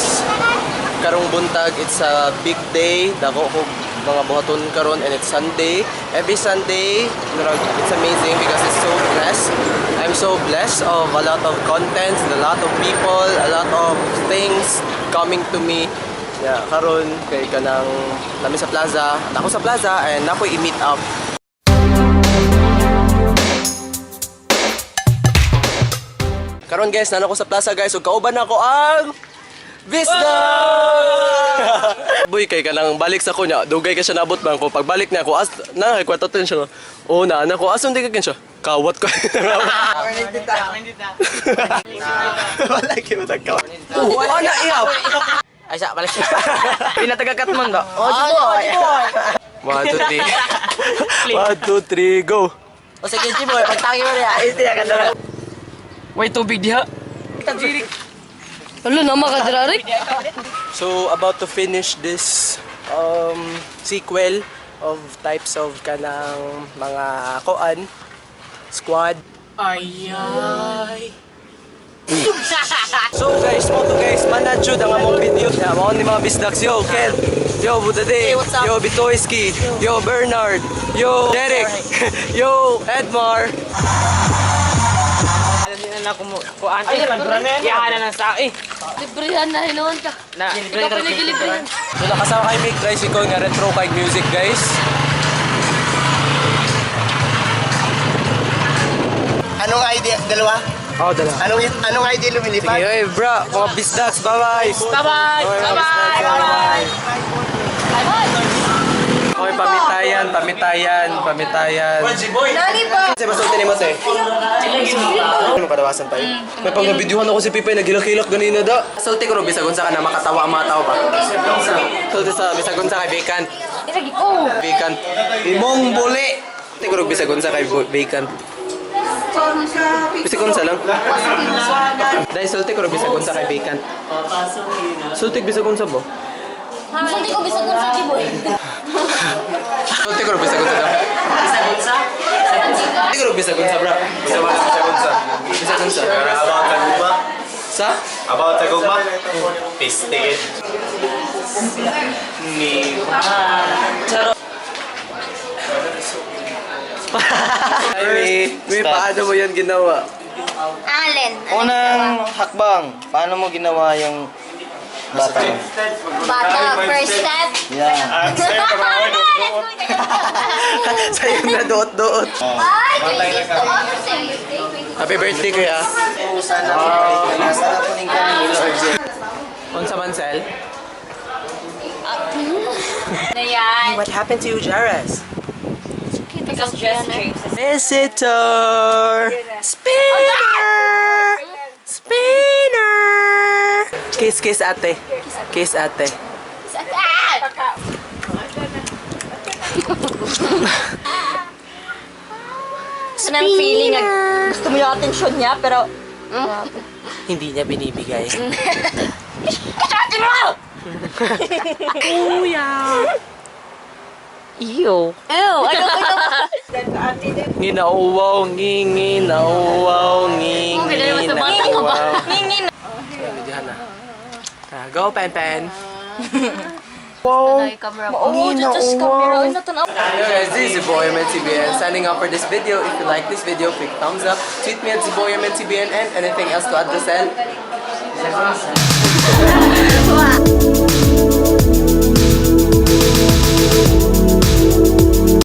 Guys, karong buntag, it's a big day. Dako ko mga buhaton karon and it's Sunday. Every Sunday, murag, it's amazing because it's so blessed. I'm so blessed of a lot of contents, a lot of people, a lot of things coming to me. Yeah, karon kay kanang nami sa plaza, ako sa plaza and napoy i-meet up. Karon guys, nana ko sa plaza guys, ug kauban ako ang Bisda! Boy, kay kanang balik sa kunya, dugay ka siya nabot man ko. Pagbalik niya ako, as na kay kwarto tin siya. Oh, na na ko ason di ka kin siya. Kawat ko. Wala kayo tagkawat. Oh, ana ihap. Ay, sa, balik siya. Pinatagakat man ba? Oh, boy. 1 2 3. 1 2 3 go. O sige, G-boy, pagtangi mo niya. Ay, tiya ka na. Way tubig diha. Wala na makadrarik. So about to finish this sequel of types of kanang mga koan squad. Ay ay. So guys, mo to guys, manajud ang among video. Yeah, mao ni mga bisdax. Yo, Ken. Yo, Budade. Hey, what's up? Yo, Bitoyski. Yo, Bernard. Yo, Derek. Yo, Edmar. Alam na ko mo. Kuan. Ay, Yahan na sa eh. Librihan na hinuon ka. Na. Ikaw pa nagilibrihan. So nakasama kay Make Tricycle nga retro kay music guys. Anong ID? Dalawa? Oh, dala. Anong ID lumilipad? Sige, hey, bra, mga bisdax, bye-bye. Bye-bye. Bye-bye. Bye-bye. Okay, pamitayan, pamitayan, pamitayan. Nani pa? Kasi masulti ni mo, te. Ano kadawasan tayo? May pag nabidyohan ako si Pipay, naghilak-hilak ganina da. Sulti ko ro, bisag unsa ka na makatawa ang mga tao ba? Sulti sa bisag unsa kay vacant. Ilagi ko. Vacant. Imong buli. Sulti ko ro, bisag unsa kay vacant. Bisag unsa lang. Dahil sulti ko ro, bisag unsa kay vacant. Sulti bisag unsa ba? Sulti ko bisag unsa G-boy. Sulti ko ro, bisag unsa daw. Bisag unsa? Sulti ko ro, bisag unsa bra. Bisag unsa. Bisag unsa. About sa gugma? Sa? About sa gugma? Pistigin. Ay, may paano mo yan ginawa? Allen. Unang hakbang, paano mo ginawa yung bata? Bata, first step. Yeah. Sa'yo na doot-doot. Ay, 22 ako sa birthday. Happy birthday, kuya. Sana sana kunin ka ni Lord. Unsa man, Sel? Na yan. What happened to you, Jairus? Because just James. Visitor! Spinner! Spinner! Kiss, kiss, ate. Kiss, ate. Gusto ng feeling na gusto mo yung attention niya, pero Hindi niya binibigay. Kasati mo! Ew. Ew, ano ko ito? Nginauwaw, nginginauwaw, nginginauwaw. Ngingin. Videohan na. Tara, go, Pen Pen. Wow. Oo, just camera. Ay, natanaw. Hello guys, this is Boy MNCBN signing off for this video. If you like this video, click thumbs up, tweet me at ZBoyMNCBN and anything else to add, Rosel.